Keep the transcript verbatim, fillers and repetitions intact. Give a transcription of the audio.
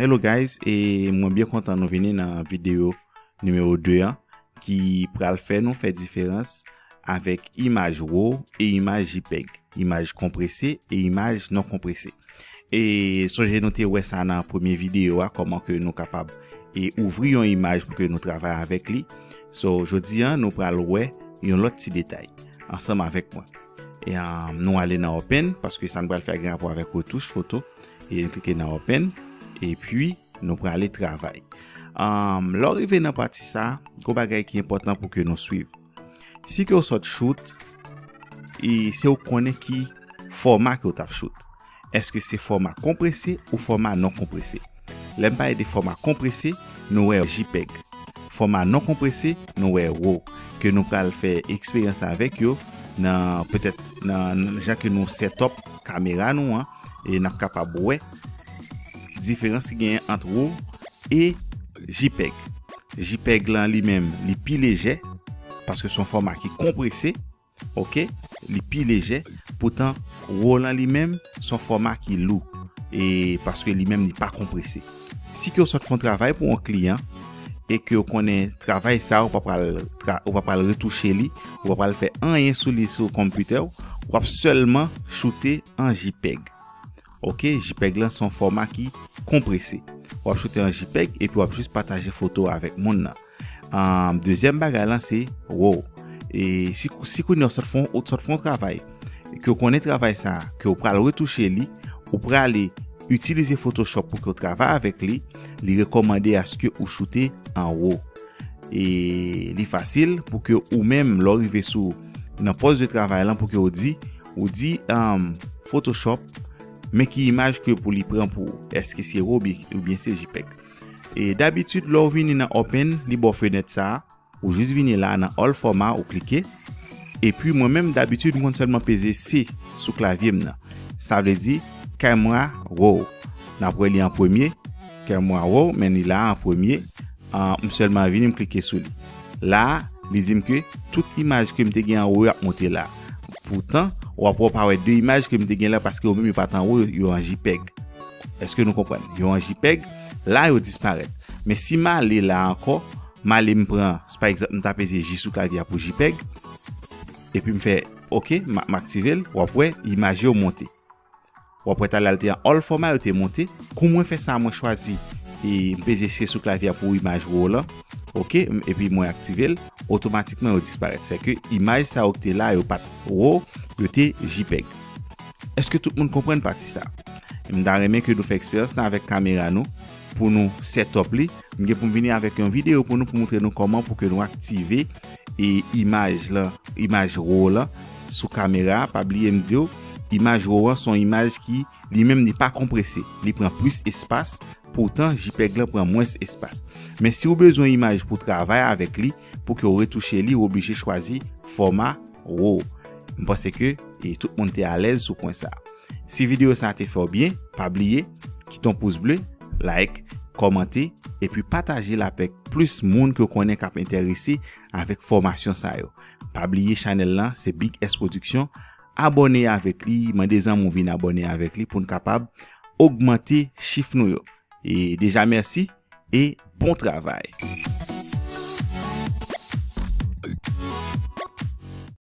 Hello guys, e mwen byen kontan nou vini nan videyo nimewo de an ki pral fè nou fè diferans avèk imaj raw e imaj JPEG, imaj konprese e imaj non konprese. E sonje nou te wè sa nan premye videyo a, kòman ke nou kapab e ouvri yon imaj pou ke nou travay avèk li. So, jodi an, nou pral wè yon lòt ti detay ansanm avèk mwen. E, um, nou ale nan Open, paske sa n pral fè gen rapò avèk retouch foto. E nou klike nan Open, epi nou prale travay. Um, lè w rive nan pati sa, gon bagay ki enpòtan pou ke nou swiv. Si ke w sot shoot, e se ou konnen ki fòma ke w t ap shoot. Èske se fòma konprese ou fòma non konprese? Lè m pale de fòma konprese, nou wè JPEG. Fòma non konprese, nou wè raw. Ke nou pral fè eksperyans avèk yo nan, petèt, nan, nan jan ke nou set up kamera nou an, e n ap kapab wè diferans ki genyen ant raw e JPEG. JPEG lan li menm, li pi lejè, paske se yon fòma ki konprese, oke? Li pi lejè, poutan raw lan li menm, se yon fòma ki lou, e paske li menm li pa konprese. Si ke w sot fè yon travay pou yon kliyan, e ke w konnen travay sa, ou pa pral tra-, ou pa pral retouche li, ou pa pral fè anyen sou li sou konpitè w, w ap sèlman choute an JPEG. Oke, JPEG lan se yon fòma ki konprese. W ap choute an JPEG epi w ap jis pataje foto avèk moun nan. Um, dezyèm bagay lan se raw. E si, si kounye a w sot fè yon, w sot fè yon travay, ke w konnen travay sa, ke w pral retouche li, ou prale itilize Photoshop pou ke w travay avèk li, li rekòmande aske ou choute an raw. E li fasil pou ke ou menm, lè w rive sou, nan pòs de travay lan, pou ke w di, ou di, um, Photoshop, men ki imaj ke pou li pran pou ou. Èske se raw oubyen, oubyen se JPEG? E dabitid, lè w vini nan Open, li ba w fenèt sa a, ou jis vini la nan All Format, ou klike. Epi mwen menm, dabitid, m konn sèlman peze C sou klavye m nan. Sa vle di, Camera Raw. N ap wè li an premye. Camera Raw, men li la an premye. Ah, m sèlman vini, m klike sou li. La, li di m ke tout imaj ke m te gen an raw yo ap monte la. Poutan, w ap wè w pa wè de imaj ke m te gen la paske yo menm yo pa t an raw, yo an JPEG. Èske nou konprann? Yo an JPEG, la yo disparèt. Men si m ale la ankò, m ale m pran, pa egzanp, m ta peze J sou klavye a pou JPEG, epi m fè oke, m, m aktive l, w ap wè imaj yo monte. W ap wè talè a l te an All Format, yo te monte. Kou mwen fè sa, mwen chwazi, e m peze C sou klavye a pou imaj raw lan. Oke, m, epi mwen aktive l, otomatikman yo disparèt. Sèke imaj sa yo ki te la, yo pa t raw, yo te JPEG. Èske tout moun konprann pati sa? M ta renmen ke nou fè eksperyans lan avèk kamera nou pou nou set up li. M gen pou m vini avèk yon videyo pou nou, pou montre nou kòman pou ke nou aktive e imaj lan, imaj raw lan sou kamera a. Pa bliye m di w, imaj raw an se yon imaj ki li menm li pa konprese. Li pran plis espas, poutan JPEG lan pran mwens espas. Men si w bezwen imaj pou travay avèk li, pou ke w retouche li, ou oblije chwazi fòma raw. M panse ke, e, tout moun te alèz sou pwen sa. Si videyo sa te fè w byen, pa bliye, kite yon pous ble, like, kòmante, epi pataje l avèk plis moun ke w konnen k ap enterese avèk fòmasyon sa yo. Pa bliye chanèl lan, se Big S Production. Abòne avèk li, mande zanmi w vin abòne avèk li pou n kapab ogmante chif nou yo. E deja mèsi e bon travay.